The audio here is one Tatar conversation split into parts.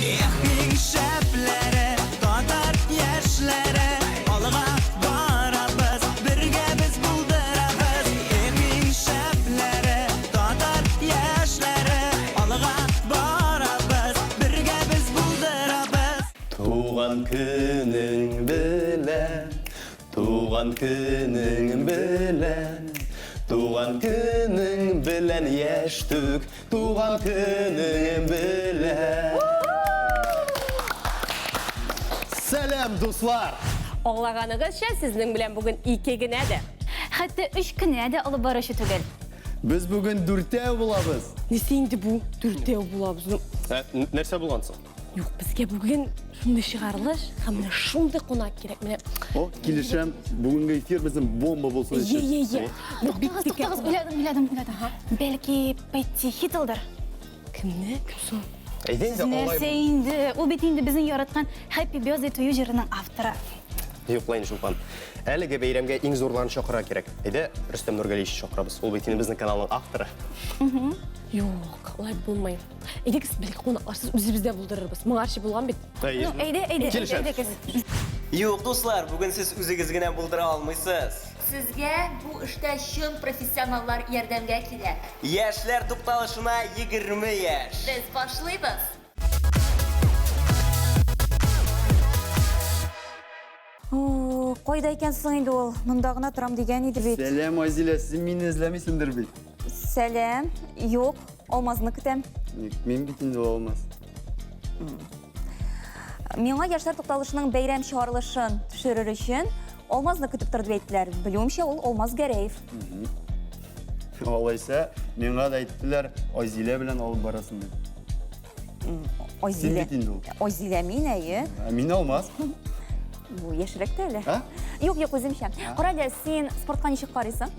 Эх, иң шәпләре, татар яшьләре, алга барабыз, бергә без булдырабыз. Эх, иң шәпләре, татар яшьләре, алга барабыз, бергә без булдырабыз. Туган көнең белән, туган көнең белән, туган көнең белән, яшьтүк, туган көнең белән. Сәлам, дуслар! Аңлаганыгызча, сезнең белән бүген ике генә дә. Хәтта өч кенә дә алып баручы түгел. Без бүген дүртәү булабыз. Нәрсә инде бу? Дүртәү булабыз. Ну, Ә, нәрсә булган соң? Юк, безгә бүген шундый чыгарылыш һәм менә шундый кунак кирәк. Менә О, килешәм. Бүгенге эфир безнең бомба булсын Е, өчен. е, е. Бу бик Туктагыз, текә. туктагыз, уйладым, уйладым, уйладым. Бәлки Пэтти Хитлдыр? Кемне? Кем соң? Әйдә инде, алай. Нәрсә инде? Ул бит инде безнең яраткан Happy Birthday to you җырының авторы. Юк, лайн Чулпан. Әлеге бәйрәмгә иң зурларын чакырырга кирәк. Әйдә, Рөстәм Нургалиевич чакырабыз. Ул бит инде безнең каналның авторы. Юк, алай булмый. Әйдәгез, бәлки кунакларсыз үзебез дә булдырырбыз. Моңарчы булган бит. Ну, әйдә, әйдә, Килешәм. әйдәгез. Юк, дуслар, бүген сез үзегез генә булдыра алмыйсыз. Сезгә бу эштә чын профессионаллар ярдәмгә килә. Яшьләр тукталышына 20 яшь. Без башлыйбыз! О, кайда икән соң инде ул? Монда гына торам дигән иде бит. Сәлам, Айзилә, син мине эзләмисеңдер бит? Сәлам. Юк, Алмазны көтәм. Ник, мин бит инде ул Алмаз. Миңа яшьләр тукталышының бәйрәм чыгарылышын төшерер өчен Алмазны көтеп тор дип әйттеләр. Белүемчә, ул Алмаз Гәрәев. Алайса, миңа да әйттеләр, Айзилә белән алып барасың дип. Айзилә. Син бит инде ул. Айзилә мин, әйе. Ә мин Алмаз. Бу яшьрәк тә әле. А? Юк, юк, үземчә. Кара әле, син спортка ничек карыйсың?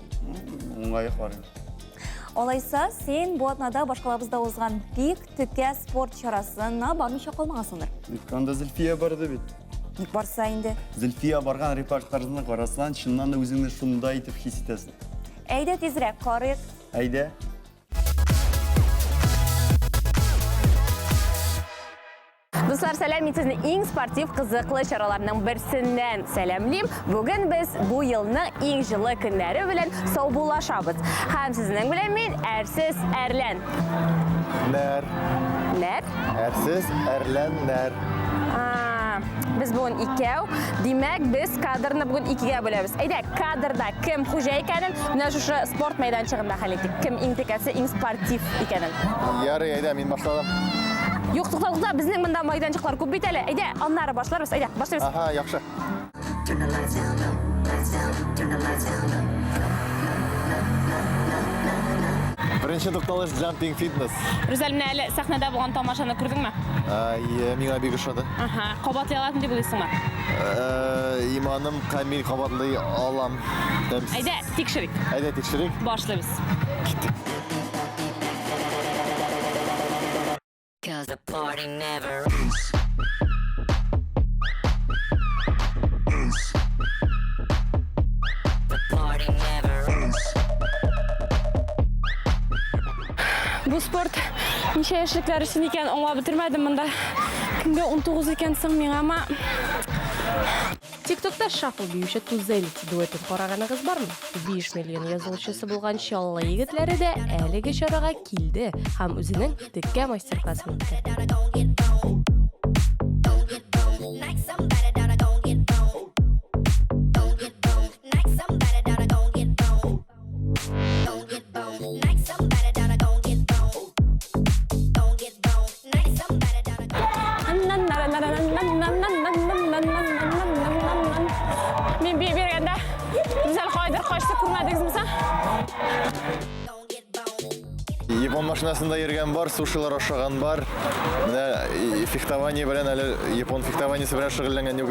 Уңай карыйм. Алайса, син бу атнада башкалабызда узган бик текә спорт чарасына бармыйча калмагансыңдыр. Ник анда Зөлфия барды бит. Ник барса инде? Зөлфия барган репортажны карасаң, чыннан да үзеңне шунда итеп хис итәсең. Әйдә тизрәк карыйк. Әйдә. Дуслар, сәлам, мин сезне иң спортив кызыклы чараларның берсеннән сәламлим. Бүген без бу елның иң җылы көннәре белән саубуллашабыз. Һәм сезнең белән мин Әрсез Әрлән. Нәр. Нәр? Әрсез Әрлән нәр. А, без бүген икәү. Димәк, без кадрны бүген икегә бүләбез. Әйдә, кадрда кем хуҗа икәнен менә шушы спорт мәйданчыгында хәл итик. Кем иң текәсе, иң спортив икәнен. Ярый, әйдә, мин башладым. Юк, тукта, тукта, безнең монда майданчыклар күп бит әле. Әйдә, аннары башларбыз. Әйдә, башлыйбыз. Аһа, яхшы. Беренче тукталыш Jumping Fitness. Рүзәл, менә әле сәхнәдә булган тамашаны күрдеңме? Әйе, миңа бик ошады. Аһа, кабатлый аласың дип уйлыйсыңмы? Иманым камил кабатлый алам. Әйдә, тикшерик. Әйдә, тикшерик. Башлыйбыз. Киттек. Бу спорт ничә яшьлекләр өчен икән аңлап бетермәдем монда. Кемгә 19 икән соң миңамы? Тиктокта шафл биюче Тузелити дуэтын караганыгыз бармы? 5 миллион язылучысы булган Чаллы егетләре дә әлеге чарага килде һәм үзенең текә мастер-классын үткәрде. Мин бии биргәндә Гүзәл кайдыр качты күрмәдегезме соң? Япон машинасында йөргән бар, сушилар ашаган бар. Менә фехтование белән әле япон фехтованиесе белән шөгыльләнгән юк.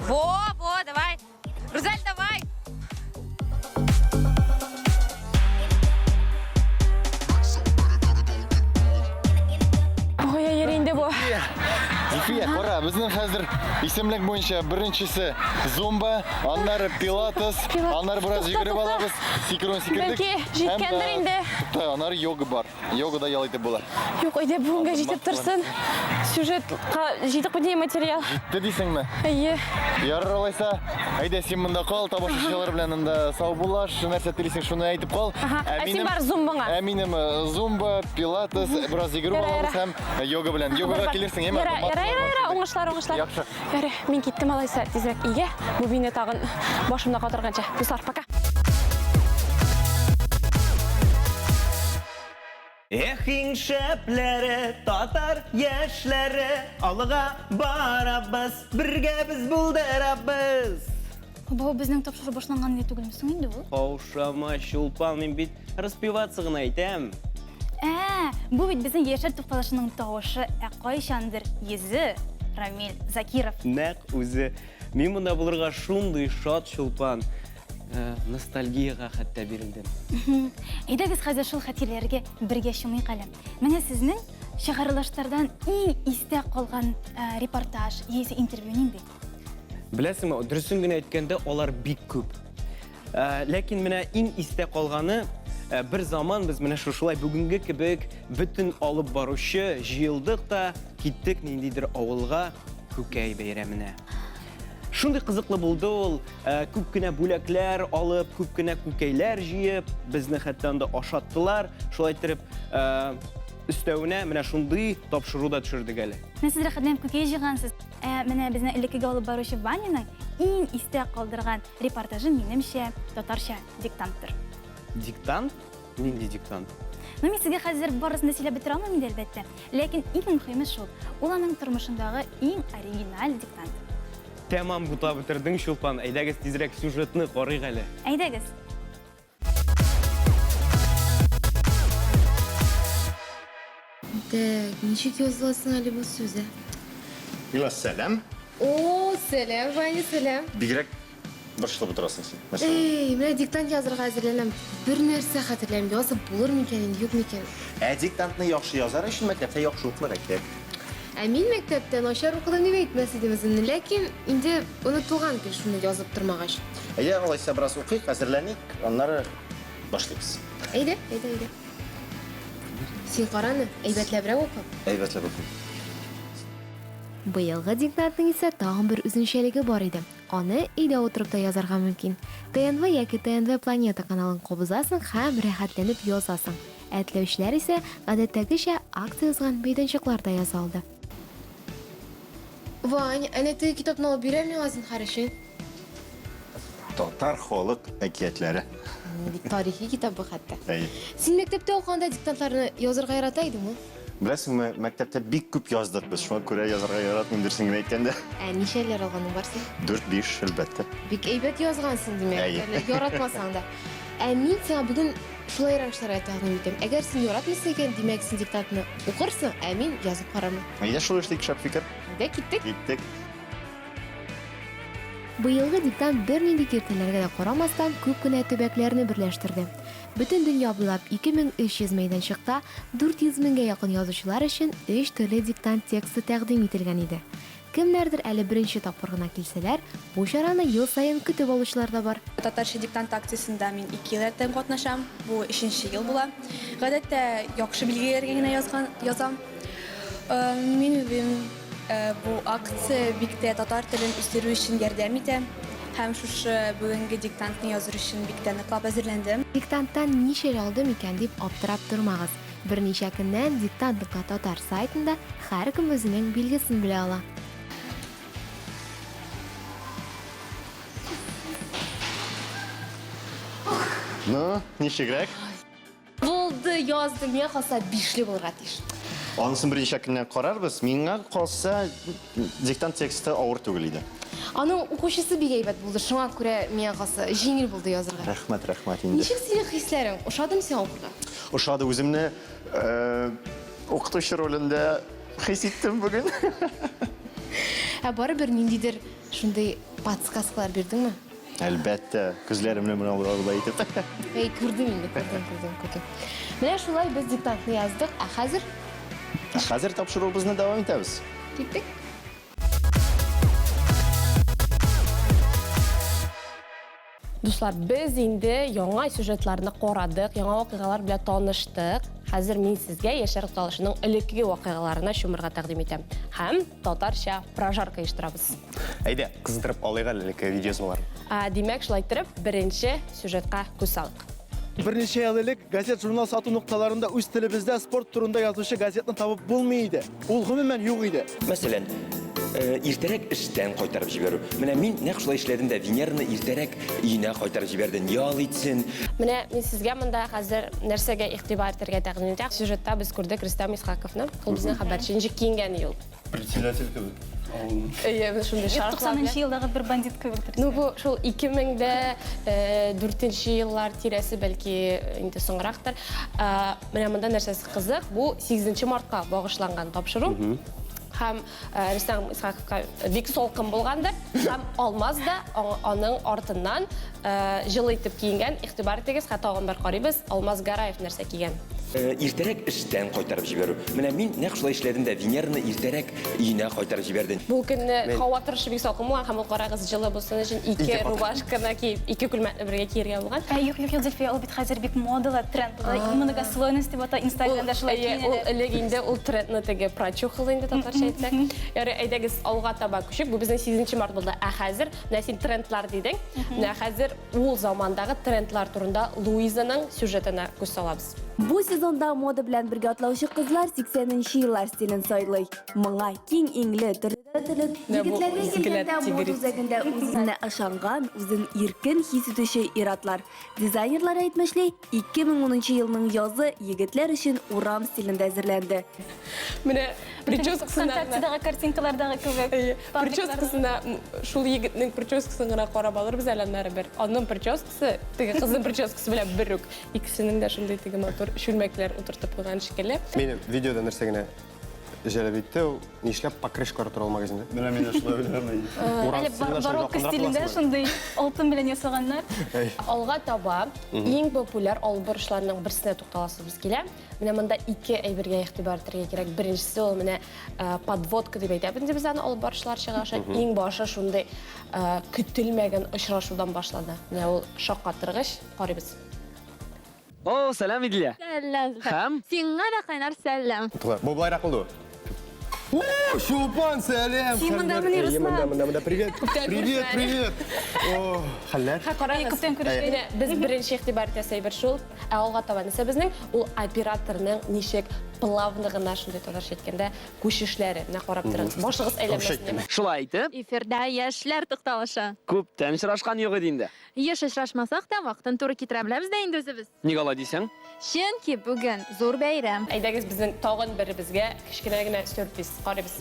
Во, во, давай. Рузаль, давай! Ой, йөри инде бу. Әлфия, кара, безнең хәзер исемлек буенча беренчесе зумба, аннары пилатес, аннары бераз йөгереп алабыз, сикерүен сикердек. Бәлки, җиткәндер инде. Тукта, аннары йога бар. Йогада ял итеп була. Юк, әйдә бүгенгә җитеп торсын. Сюжетка җитеп куйды материал. Җитте дисеңме? Әйе. Ярар алайса, әйдә син монда кал, тамашачылар белән анда саубуллаш, нәрсә телисең шуны әйтеп кал. Ә син бар зумбаңа. Ә минем э, зумба, пилатес, бераз йөгерү алабыз һәм э, йога белән. Йогага килерсең, әйме? Яра, яра, яра, яра, уңышлар, уңышлар. Яхшы. Яра, мин киттем алайса тизрәк өйгә. Бу мине тагын башымда катырганча. Дуслар, пока. Эх, иң шәпләре, татар яшьләре, алга барабыз, бергә без булдырабыз. Бу безнең тапшыру башланган иде түгелме соң инде ул? Каушама, Чулпан, мин бит распеваться гына итәм. Ә, бу бит безнең Яшәр тукталышының тавышы, ә кайчандыр йөзе Рамил Закиров. Нәкъ үзе. Мин монда булырга шундый шат, Чулпан. Э, ностальгиягә хәтта бирелдем. Әйдәгез хәзер шул хатирәләргә бергә чумыйк әле. Менә сезнең чыгарылышлардан иң истә калган э, репортаж яисә интервью нинди? Беләсеңме, дөресен генә әйткәндә, алар бик күп. Э, ләкин менә иң истә калганы, бер заман без менә шушылай бүгенге кебек бөтен алып баручы җыелдык та киттек ниндидер авылга Күкәй бәйрәменә. Шундый кызыклы булды ул, э, күп кенә бүләкләр алып, күп кенә күкәйләр җыеп, безне хәтта анда ашаттылар. Шулай иттереп, э, өстәвенә менә шундый тапшыру да төшердек әле. Менә сез рәхәтләнеп күкәй җыйгансыз. Ә менә безнең элеккеге алып баручы Ваняның иң истә калдырган репортажы, минемчә, татарча диктанттыр. Диктант? Нинди диктант? Ну, мин сезгә хәзер барысын да сөйләп бетерә алмыйм инде, әлбәттә. Ләкин иң мөхиме шул, ул аның тормышындагы иң оригиналь диктант. Тәмам бутап бетердең, Чулпан. Әйдәгез тизрәк сюжетны карыйк әле. Әйдәгез. Так, ничек языла соң әле бу сүз, ә? Мила, сәлам. О, сәлам, Ваня, сәлам. Бигрәк борчылып утырасың син. Нәрсә? Эй, менә диктант язырга әзерләнәм. Бер нәрсә хәтерләмим, язып булыр микән инде, юк микән? Ә диктантны яхшы язар өчен мәктәптә яхшы укырга кирәк. Ә мин мәктәптә начар укыдым дип әйтмәс идем үземне, ләкин инде онытылган гел шуны язып тормагач. Әйдә, алайса бераз укыйк, әзерләник, аннары башлыйбыз. Әйдә, әйдә, әйдә. Син караны, әйбәтләбрәк укы. Әйбәтләп укыйм. Быелгы диктантның исә тагын бер үзенчәлеге бар иде. Аны өйдә утырып та язарга мөмкин. ТНВ яки ТНВ Планета каналын кабызасың һәм рәхәтләнеп язасың. Ә теләүчеләр исә, гадәттәгечә, акция узган мәйданчыкларда яза алды. Ваня, әнә теге китапны алып бир әле миңа, зинһар өчен. Татар халык әкиятләре. Бик тарихи китап бу хәтта. Әйе. Син мәктәптә укыганда диктантларны язырга ярата идеңме? Беләсеңме, мәктәптә бик күп яздык без, шуңа күрә язарга яратмыйм дөресен генә әйткәндә. Ә ничәләр алганың бар син? Дүрт-биш, әлбәттә. Бик әйбәт язгансың, димәк. Әйе. Әле яратмасаң да. Ә мин сиңа бүген шулайрак эшләргә тәкъдим итәм. Әгәр син яратмыйсың икән, димәк, син диктантны укырсың, ә мин язып карармын. Әйдә шулай эшлик, шәп фикер. Әйдә, киттек. Киттек. Быелгы диктант бернинди киртәләргә дә карамастан, күп кенә төбәкләрне берләштерде. Бөтен дөнья буйлап 2300 мәйданчыкта 400 меңгә якын язучылар өчен өч төрле диктант тексты тәкъдим ителгән иде. Кемнәрдер әле беренче тапкыр гына килсәләр, бу чараны ел саен көтеп алучылар да бар. Татарча диктант акциясендә мин ике ел рәттән катнашам. Бу өченче ел була. Гадәттә, яхшы билгеләргә генә язган, язам. Э, мин уйлыйм, э, бу акция бик тә татар телен үстерү өчен ярдәм итә. Һәм шушы бүгенге диктантны языр өчен бик тә ныклап әзерләндем. Диктанттан ничәле алдым икән дип аптырап тормагыз. Берничә көннән диктант.татар сайтында һәркем үзенең билгесен белә ала. Ну, ничегрәк? Булды, яздым. Миңа калса, бишле булырга тиеш. Анысын берничә көннән карарбыз. Миңа калса, диктант тексты авыр түгел иде. Аның укучысы бик әйбәт булды, шуңа күрә миңа калса, җиңел булды язырга. Рәхмәт, рәхмәт инде. Ничек синең хисләрең? Ошадымы сиңа укырга? Ошады үземне э, укытучы ролендә хис иттем бүген. Ә барыбер ниндидер шундый подсказкалар бирдеңме? Әлбәттә, күзләремне менә болай итеп. Әй, күрдем инде, күрдем, күрдем, күрдем. Менә шулай без диктантны яздык, ә хәзер Ә хәзер тапшыруыбызны дәвам итәбез. киттек. Дуслар, без инде яңа сюжетларны карадык, яңа вакыйгалар белән таныштык. Хәзер мин сезгә Яшьләр тукталышының элеккеге вакыйгаларына чумырга тәкъдим итәм. Һәм татарча прожарка оештырабыз. Әйдә, кыздырып алыйк әле элекке видеоязмаларны. Димәк, шулай иттереп, беренче сюжетка күз салыйк. Берничә ел элек газет-журнал сату нокталарында үз телебездә спорт турында язучы газетны табып булмый иде. Ул гомумән юк иде. Мәсәлән, иртәрәк эштән кайтарып җибәрү. Менә мин нәкъ шулай эшләдем дә, Венераны иртәрәк өенә кайтарып җибәрдем, ял итсен. Менә мин сезгә монда хәзер нәрсәгә игътибар итәргә тәкъдим итәм. Сюжетта без күрдек Рөстәм Исхаковны. Ул безнең хәбәрче. Ничек киенгән ул? Председатель кебек. Авылның. Әйе, без шундый шарфлар 90 нчы елдагы бер бандит кебек дөрес. Ну бу шул 2004 еллар тирәсе, бәлки инде соңрактыр. Менә монда нәрсәсе кызык, бу 8 мартка багышланган тапшыру. Һәм Рөстәм Исхаковка бик салкын булгандыр. Һәм Алмаз да аның артыннан җылы итеп киенгән. Игътибар итегез, хәтта тагын бер карыйбыз, Алмаз Гараев нәрсә кигән. Иртәрәк эштән кайтарып җибәрү. Менә мин нәкъ шулай эшләдем дә, Венераны иртәрәк өенә кайтарып җибәрдем. Бу көнне һава торышы бик салкын булган һәм ул, карагыз, җылы булсын өчен ике рубашканы киеп, ике күлмәкне бергә киергә булган. Ә, юк, юк, юк, Зөлфия, ул бит хәзер бик модалы, трендлы, многослойность дип ата, Инстаграмда шулай киенәләр. Ул элек инде ул трендны теге прочухал инде, татарча әйтсәк. Ярый, әйдәгез, алга таба күчик. Бу безнең 8 март булды. Ә хәзер, менә син трендлар дидең. Менә хәзер Ул замандагы трендлар турында Луизаның сюжетына күз салабыз. Бу сезонда мода белән бергә атлаучы кызлар 80 нче еллар стилен сайлый. Моңа киң иңле, төрледән-төрле Егетләргә килгәндә, мода үзәгендә үзенә ышанган, үзен иркен хис итүче ир-атлар. Дизайнерлар әйтмешли, 2010 нчы елның язы егетләр өчен урам стилендә әзерләнде. Менә прическасына ВКонтактедагы картинкалардагы кебек. Әйе, прическасына шул егетнең прическасын гына карап алырбыз әле аннары бер. Аның прическасы теге кызның прическасы белән бер үк. Икесенең дә шундый теге матур чүлмәкләр утыртып куйган шикелле. Мине видеода нәрсә генә җәлеп итте, ул нишләп покрышкалар тора ул магазинда? Менә мин дә шулай уйлыйм. Әле барокко стилендә шундый алтын белән ясаганнар. Алга таба иң популяр алып баручыларның берсенә тукталасыбыз килә. Менә монда ике әйбергә игътибар итәргә кирәк. Беренчесе ул менә э, подводка дип әйтәбез инде без аны алып баручылар чыгышы. Иң башы шундый э, көтелмәгән очрашудан башлана. Менә ул шаккатыргыч. Карыйбыз. О, сәлам, Иделя. Сәлам. Һәм? Сиңа да кайнар сәлам. Тукта, бу былайрак булды. О, Чулпан, сәлам! Син монда мени, Әйе, Руслан? монда, монда, монда. Привет, Күптән привет, күрешмәдек. привет. О, хәлләр? Һә, карагыз. Күптән күрешмәдек. Менә без беренче игътибар итәсе әйбер шул. Ә алга таба нәрсә безнең? Ул операторның ничек плавно гына шундый татарча әйткәндә күчешләре. Менә карап торыгыз. Башыгыз әйләнмәсен. Шулай итеп, Эфирда яшьләр тукталышы. күптән очрашкан юк иде инде. Еш очрашмасак та, вакытын туры китерә беләбез дә инде үзебез. Ник алай дисең? Чөнки бүген зур бәйрәм. Әйдәгез, безнең тагын беребезгә кечкенә генә сюрприз. Карыйбыз.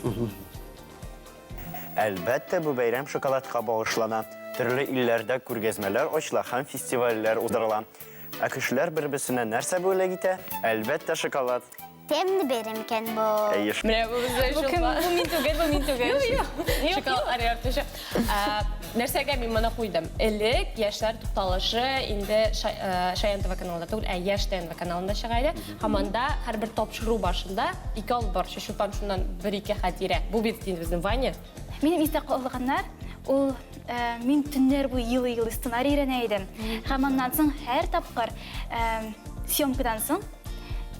Әлбәттә, бу бәйрәм шоколадка багышлана. Төрле илләрдә күргәзмәләр ачыла һәм фестивальләр уздырыла. Ә кешеләр бер-берсенә нәрсә бүләк итә? Әлбәттә, шоколад. Тәмле бәйрәм икән бу. Әйе. Менә бу безнең Бу кем? Бу мин түгел, бу мин түгел. Юк, юк. Шоколадлар яратучы. Нәрсәгә мин моны куйдым? Элек яшьләр тукталышы инде Шаян ТВ каналында түгел, ә Яшь ТНВ каналында чыга иде. Һәм анда һәрбер тапшыру башында ике алып баручы Чулпан шуннан бер-ике хатирә. Бу бит инде безнең Ваня. Минем истә калганнар, ул э, мин төннәр буе елый-елый сценарий өйрәнә идем. Һәм аннан соң һәр тапкыр э, съемкадан соң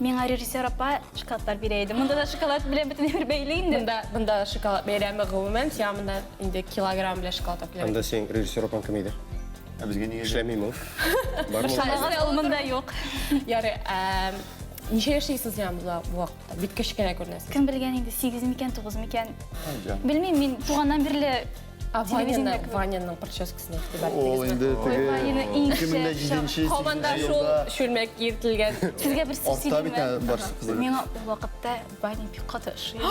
миңа режиссер апа шоколадлар бирә иде. Монда да шоколад белән бөтен әйбер бәйле инде. Монда, монда шоколад бәйрәме гомумән, сиңа монда инде килограмм белән шоколад алып килә. Анда син режиссер апаң кем иде? Ә безгә нигә? Эшләмиме ул? Бармы ул? Хәзер ул монда юк. Ярый, ә, ничә яшьтә син бу вакытта? Бик кечкенә күренәсең. Кем белгән инде, 8 микән, 9 микән? Белмим, мин туганнан бирле А телевидениедә Ваняның, кебек. Ваняның прическасына игътибар Ул иттегезме? инде теге Ваняны иң 2007 Һаман да шул чүлмәк киертелгән. Сезгә бер сер Артта бит сөйлиме? әле барсы кызы. Миңа ул вакытта Ваня бик каты ошый иде.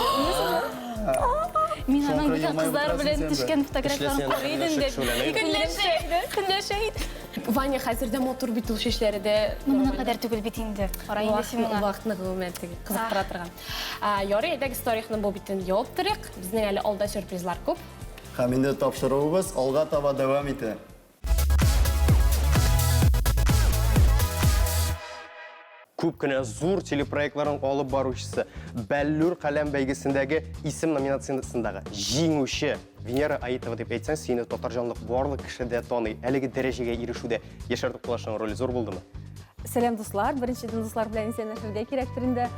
Мин аның Шуңа бүтән елмаеп кызлар утырасың белән син дә. төшкән фотографияләрен Эшләсәң, карый идем дә. шөгыльләнә идең. Көнләшә иде, көнләшә иде. Ваня хәзер дә матур бит ул чәчләре дә. Ну, моның кадәр түгел бит инде. Кара инде син моңа. Вакытны гомумән теге кызыктыра торган. Ярый, әйдәгез тарихның бу битен ябып торыйк. Безнең әле алда сюрпризлар күп. Һәм инде тапшыруыбыз алга таба дәвам итә. Күп кенә зур телепроектларның алып баручысы, Бәллүр каләм бәйгесендәге исем номинациясендәге җиңүче Венера Аитова дип әйтсәң, сине татар җанлык барлык кеше дә таный. Әлеге дәрәҗәгә ирешүдә Яшьләр тукталышының роле зур булдымы? Сәлам, дуслар! Беренчедән, дуслар белән исәнләшергә кирәктер инде.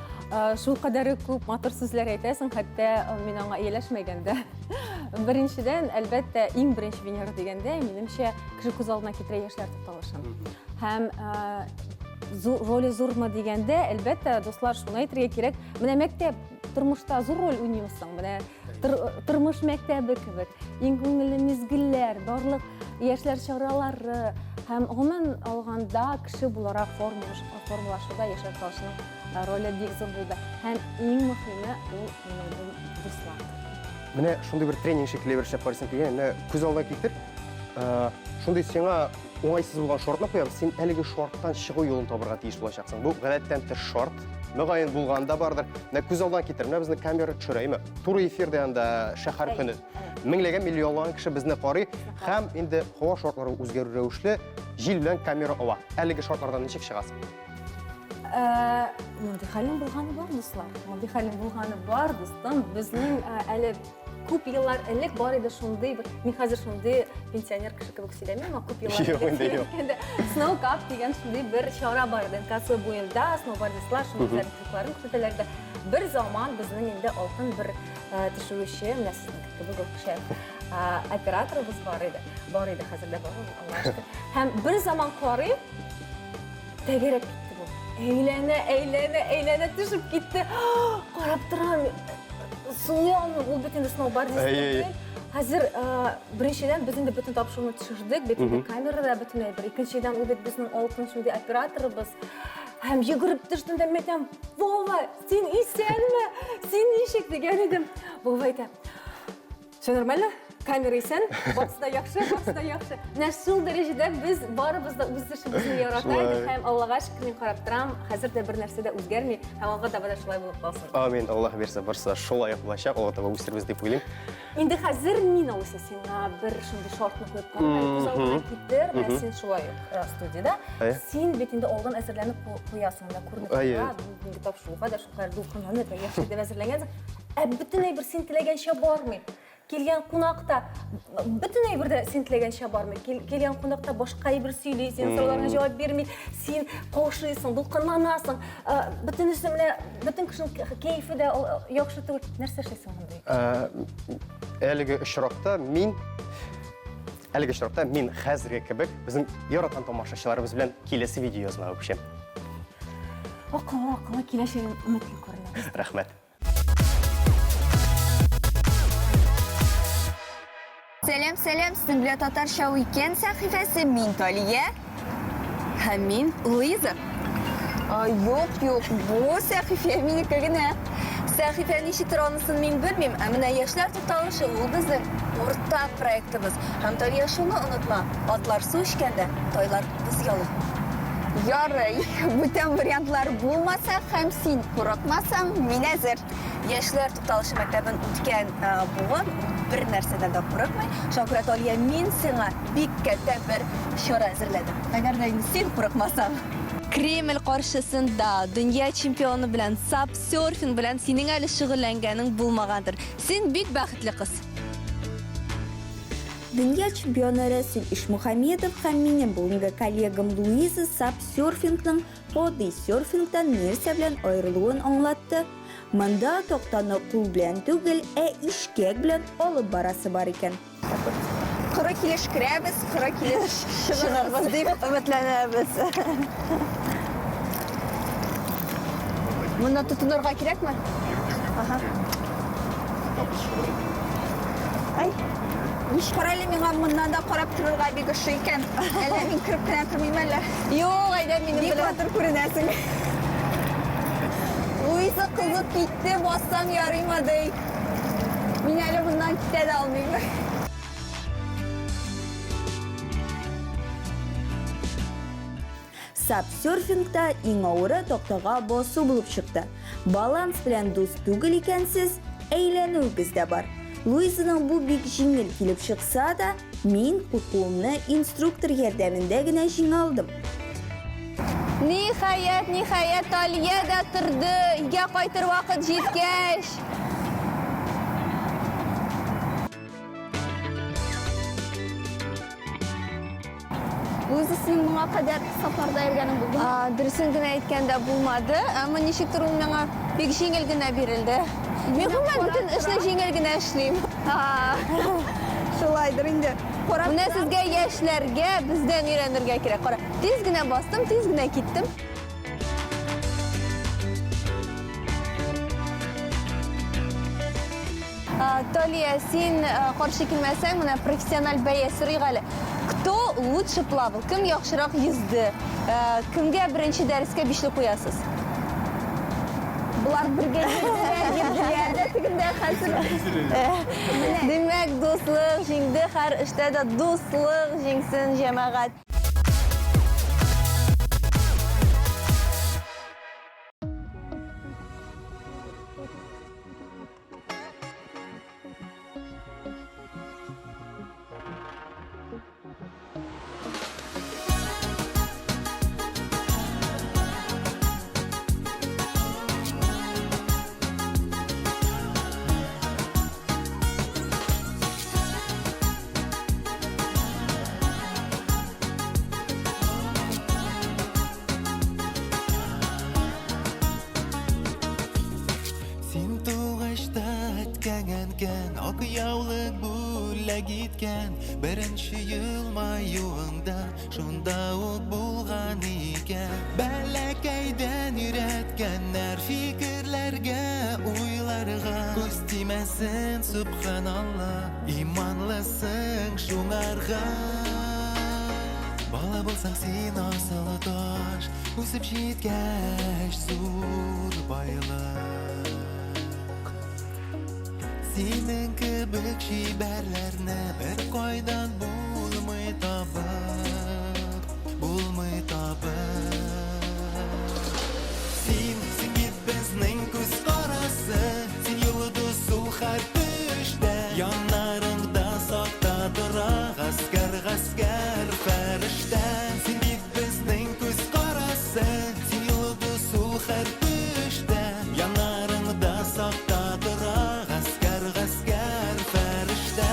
Шул кадәр күп матур сүзләр әйтәсең, хәтта мин аңа ияләшмәгән дә. Беренчедән, әлбәттә, иң беренче Венера дигәндә, минемчә, кеше күз алдына китерә яшьләр тукталышын. Һәм роле зурмы дигәндә, әлбәттә, дуслар, шуны әйтергә кирәк, менә мәктәп тормышта зур роль уйныймы соң? Менә тормыш мәктәбе кебек, иң күңелле мизгелләр, барлык Яшьләр чаралары һәм гомумән алганда кеше буларак формалашуда яшьләр талашының роле бик зур булды. Һәм иң мөһиме ул минем дуслар. Менә шундый бер тренинг шикелле бер эшләп карыйсың килгән, менә күз алдына китер. Шундый сиңа уңайсыз булган шартны куям, син әлеге шарттан чыгу юлын табырга тиеш булачаксың. Бу гадәттән тыш шарт. Мөгаен булган да бардыр. Менә күз алдына китер, менә безне камера төшерә, Туры эфирдә анда шәһәр көне. Меңләгән, миллионлаган кеше безне карый һәм инде һава шартлары үзгәрү рәвешле җил белән камера ава. Әлеге шартлардан ничек чыгасың? Ә, мондый хәлем булганы бар, дуслар. Мондый хәлем булганы бар, дустым. Безнең ә, әле күп еллар элек бар иде шундый бер, мин хәзер шундый пенсионер кеше кебек сөйләмим, ә күп еллар Юк, инде юк. элек Snow Cup дигән шундый бер чара бар иде. НКЦ буенда сноубордистлар шундый үзләренең трюкларын күрсәтәләр иде. Бер заман безнең инде алтын бер төшерүче, менә сезнең кебек үк шәп операторыбыз бар иде. Бар иде, хәзер дә бар, Аллаһка шөкер. Һәм бер заман карыйм, тәгәрәп китте бу. Әйләнә, әйләнә, әйләнә төшеп китте. Карап торам, сулый алмыйм, ул бит инде сноубордист түгел. Хәзер беренчедән без инде бөтен тапшыруны төшердек, бит инде камерада бөтен әйбер. Икенчедән, ул бит безнең алтын шундый операторыбыз. Һәм йөгереп төштем дә, мен әйтәм, Вова, Син исәнме? Син ничек дигән идем. Вова әйтә. Все нормально? Камера исән, барысы да яхшы, барысы да яхшы. Менә шул дәрәҗәдә без барыбыз да үз эшебезне ярата идек һәм Аллага шөкер мин карап торам, хәзер дә бер нәрсә дә үзгәрми һәм алга таба да шулай булып калсын. Амин, Аллаһ бирсә, барысы да шулай ук булачак, алга таба үстербез дип уйлыйм. Инде хәзер мин алайса сиңа бер шундый шартны куеп карыйм, әле күз алдыңа китер, менә син шулай ук э, студиядә. Син бит инде алдан әзерләнеп куясың, менә күренеп тора, бүгенге тапшыруга да шулкадәр дулкынланып, яхшы итеп әзерләнгәнсең. Ә бөтен әйбер син теләгәнчә бармый. Килгән кунак та бөтен әйбер дә син теләгәнчә бармый. Килгән кунак та башка әйбер сөйли, синең сорауларыңа җавап бирми, син каушыйсың, дулкынланасың. Э, бөтенесе менә бөтен кешенең кәефе дә яхшы түгел. Нәрсә эшлисең мондый? Э, әлеге очракта мин әлеге очракта мин хәзерге кебек безнең яраткан тамашачыларыбыз белән киләсе видео язмага күчәм. Акыллы, акыллы киләчәгең өметле күренә. Рәхмәт. Сәлам, сәлам, сезнең белән Татарча Уикенд сәхифәсе, мин Талия. Һәм мин Луиза. Юк, юк, бу сәхифә минеке генә. Сәхифә ничектер анысын мин белмим, ә менә яшьләр тукталышы ул безнең уртак проектыбыз. Һәм Талия шуны онытма, атлар су эчкәндә, тайлар боз ялый. Ярый, бүтән вариантлар булмаса һәм син курыкмасаң, мин әзер. Яшьләр тукталышы мәктәбен үткән буын бер нәрсәдән дә курыкмый. Шуңа күрә, Талия, мин сиңа бик кәттә бер чара әзерләдем. Әгәр дә инде син курыкмасаң. Кремль каршысында дөнья чемпионы белән сап-серфинг белән синең әле шөгыльләнгәнең булмагандыр. Син бик бәхетле кыз. Дөнья чемпионы Рәсүл Ишмухаметов һәм минем бүгенге коллегам Луиза сап-серфингның Гади серфингтан нәрсә белән аерылуын аңлатты. Монда тактаны кул белән түгел, ә ишкәк белән алып барасы бар икән. Коры килеш керәбез, коры килеш чыгарбыз дип өметләнәбез. Монда тотынырга кирәкме? Ага. Ай, Ничек карале миңа моннан да карап торырга бик ошый икән. Әллә мин кереп кенә тормыйм әллә? Юк, әйдә минем белән. Бик матур күренәсең. Луиза кызып китте, бассаң ярыймы ди. Мин әле моннан китә дә алмыйм. Сапсерфингта иң авыры тактага басу булып чыкты. Баланс белән дус түгел икәнсез, әйләнүегез дә бар. Луизаның бу бик җиңел килеп чыкса да, мин куркуымны инструктор ярдәмендә генә җиңә алдым. Ниһаять, ниһаять, Талия дә торды. Өйгә кайтыр вакыт җиткәч. Луиза, синең моңа кадәр сафарда йөргәнең булдымы? Дөресен генә әйткәндә булмады, әмма ничектер ул миңа бик җиңел генә бирелде. Мин гомумән бөтен эшне җиңел генә эшлим. Шулайдыр инде. Менә сезгә яшьләргә бездән өйрәнергә кирәк. Кара, тиз генә бастым, тиз генә киттем. Талия, син каршы килмәсәң, менә профессиональ бәя сорыйк әле. Кто лучше плавал? Кем яхшырак йөзде? Кемгә беренче дәрескә бишле куясыз? Болар бергә йөрделәр, йөрделәр дә тегендә хәзер. Димәк, дуслык җиңде, һәр эштә дә дуслык җиңсен, җәмәгать. Син тугач та әткәң әнкәң Ак яулык бүләк иткән Беренче елмаюыңда Шунда ук булган икән Бәләкәйдән өйрәткәннәр Фикерләргә, уйларга Күз тимәсен, сөбханалла Иманлысың шуңарга Бала булсаң син асыл таш Үсеп җиткәч зур байлык Синең кебек чибәрләрне бер кайдан булмый табып, булмый табып. Син, син бит безнең күз карасы, син йолдыз ул һәр төштә. Яннарыңда сакта тора гаскәр, гаскәр фәрештә. Син бит безнең күз карасы, син йолдыз ул һәр төштә. Яннарыңда сакта тора гаскәр, гаскәр фәрештә.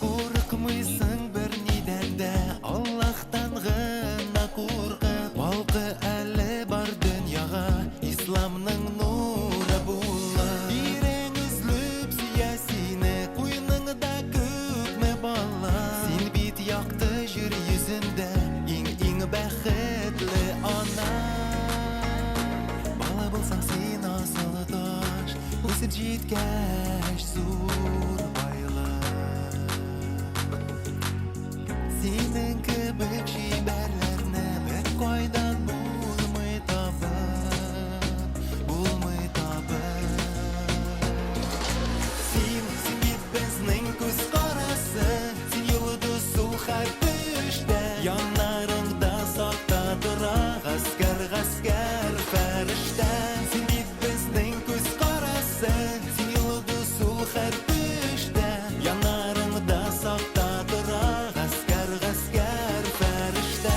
Курыкмыйсың бернидән дә, Аллаһтан гына куркып, Балкы әле бар дөньяга, Исламның нуры булып. Ирең өзлеп сөя сине, Куеныңда күпме бала. Син бит якты җир йөзендә, Иң-иң бәхетле ана. Бала булсаң син асыл таш, Үсеп җиткәч зур байлык. Синең кебек чибәрләрне бер кайдан булмый табып, булмый табып. Син, син бит безнең күз карасы, син йолдыз ул һәр төштә. Яннарыңда сакта тора гаскәр, гаскәр фәрештә. Син бит безнең күз карасы, син йолдыз ул һәр төштә. Яннарыңда сакта тора гаскәр, гаскәр фәрештә.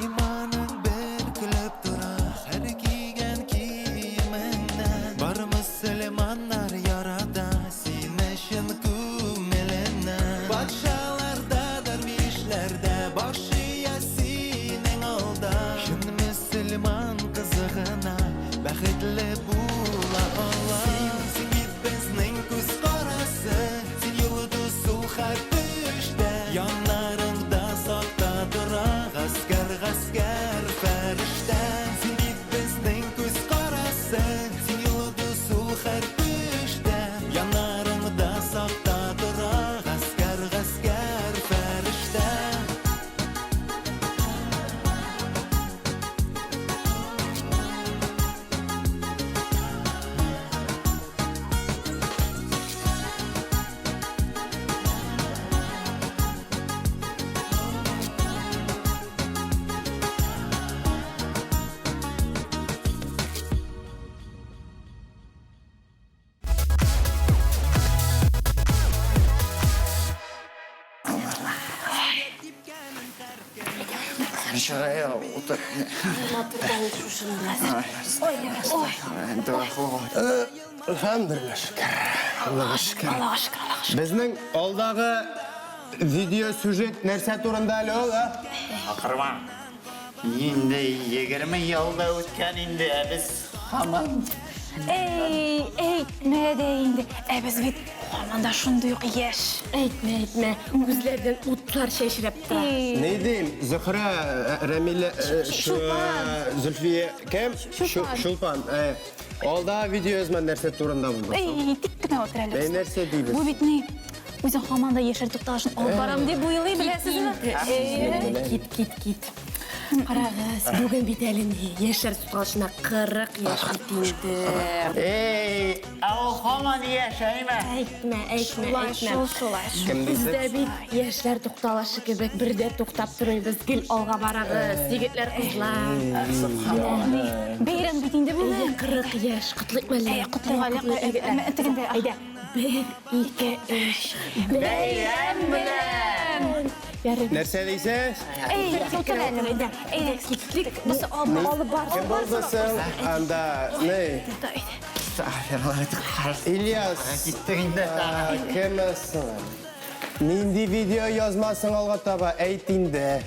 Иманың бер көлеп тора һәр кигән киемеңнән. Бар мөселманнар ярата сине чын күңеленнән. Патшалар да, дәрвишләр дә баш ия синең алда. Чын мөселман кызы гына бәхетле була ала. Син, син бит безнең күз карасы, син йолдыз ул һәр төштә. Яннарыңда сакта тора гаскәр, гаскәр фәрештә. Син бит безнең күз карасы, син йолдыз ул һәр төштә. Яннарыңда сакта тора гаскәр, гаскәр фәрештә. Чыгая, утыр. Матурдан шушында. Ой, ой. Әлхәмдүлилләһ, шөкер. Аллага шөкер. Аллага шөкер, Аллага шөкер. Безнең алдагы видео сюжет нәрсә турында әле ул, а? Акырма. Инде 20 ел да үткән инде, ә без һаман. Эй, әйтмә дә инде. Ә без бит һаман да шундый ук яшь. Әйтмә, әйтмә. Күзләрдән утлар чәчрәп тора. Ни дим, Зөһрә, Рәмилә, Чулпан. Зөлфия, кем? Чулпан. Чулпан. Алда видео язма нәрсә турында булды? Эй, тик кенә утыр әле. Әй, нәрсә дибез? Бу бит ни? Үзең һаман да яшәр тукталышын алып барам дип уйлый, беләсезме? Кит, кит, кит. Карагыз, бүген бит әле ни, яшьләр тукталышына 40 яшь бит инде. Эй, ә ул һаман яшәйме? Әйтмә, әйтмә, Шулай, әйтмә. шул, шулай. Кем Без дисез? дә бит яшьләр тукталышы кебек бер дә туктап тормыйбыз, гел алга барабыз, егетләр, кызлар. Бәйрәм бит инде бүген. 40 яшь, котлыйк әле. Әй, котлыйк әле, егетләр. Тегендә. Әйдә, бер, ике, өч. Бәйрәм белән! Нәрсә дисез? Эй, утыр әле. Әйдә, әйдә, киттек. Без алып бар. Кем булды соң? Анда, ни? Ильяс. Киттек инде. Кем соң? Нинди видео язмасың алга таба? Әйт инде.